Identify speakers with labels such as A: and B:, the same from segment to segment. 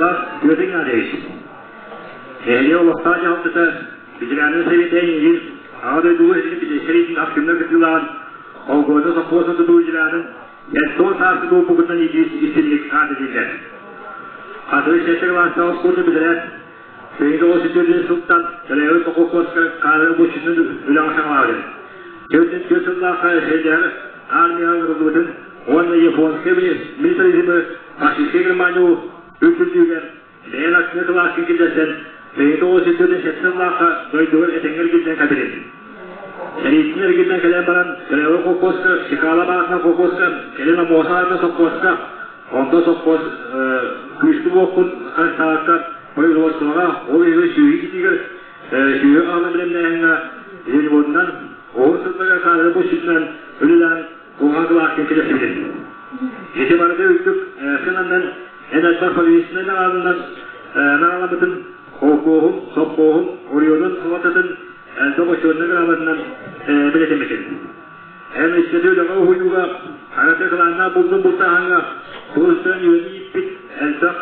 A: Ытыктабыллаах Петр Игнатьевич, нэһилиэк олохтоох дьаһалтата ветераннар сэбиэтэ эйигин Аҕа дойдуга сэриитин ахсынна кытыылаан, холкуоса сопхуоса тутуу ветеранын 70 сааскы туолбуккутунан истинник аат этиллэр. Хатырык сэттэ кылаастаах оскуоланы бүтэрээт, Сэрии тоҕус үтүөлүн сылтан төрөөбүт холкуоска каадыр обуччутун үлэҕэ саҕалаабытым. 44 сыллаахха эсэйдээх армияҕа ыҥырыллыбытын уонна японскай милитаризмы фашистскай Германия үрдүлүүгэр бэйэн аттыны кылааскын киллэрсэн, сэрии тоҕус үтүөлүн сэттэ сыллаахха дойдугар этэҥҥэ эргиллэн кэбирин. Сэрииттэн эргиллэн кэлэн баран, төрөөбүт холкуоска, Чикала баатынан холкуоска, кэлин Омуоса аатынан сопхуоска Онто сопхуос күүскэ буолкун харыстаабакка производствоҕа, ол иһигэр сүөһү иитиитигэр, сүөһү аҕала бэлэмнээһиҥҥэ звеньеводунан, уһун сылларга каадыры бусчутунан үлэлээн куһаҕан кылааска кэлэсибитин. Ити барыта үрдүк сыананан эн элбэх правительственнай наҕараданан наҕарадаламмытын, холкуоһун, сопхуоһун, оройуонун салалтатын элбэх бочуотунай грамотанан бэлиэтэммитин. Эн ыччаты үлэҕэ уһуйууга, харата кылааннаах булдун бултааһыҥҥа сулустан үөнү ииппит элбэх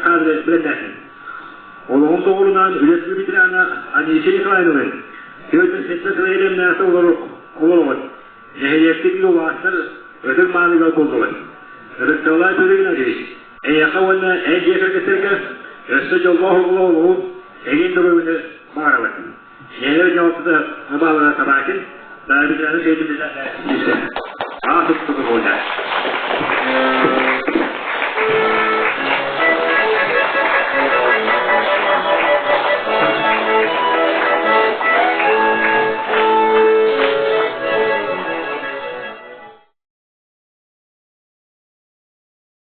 A: кадры бэлэмнээтин. Олоҕун доҕорунаан үлэ ветерана Анисия Николаевналыын 47 сыл эйэлэмнээх олороҕут. Нэһилиэкпит убаастар ытык мааныгар буоллугут. Ытыктабылаах Петр Геннадьевич, эйиэхэ уонна эн дьиэ кэргэттэргэ өссө дьоллоох оҕолоох эҥин доруобуйаны баҕарабыт. Нэһилиэк дьаһалтата Абаалара Табакин, Ветераны Сөйдүн Аатык туту буолар.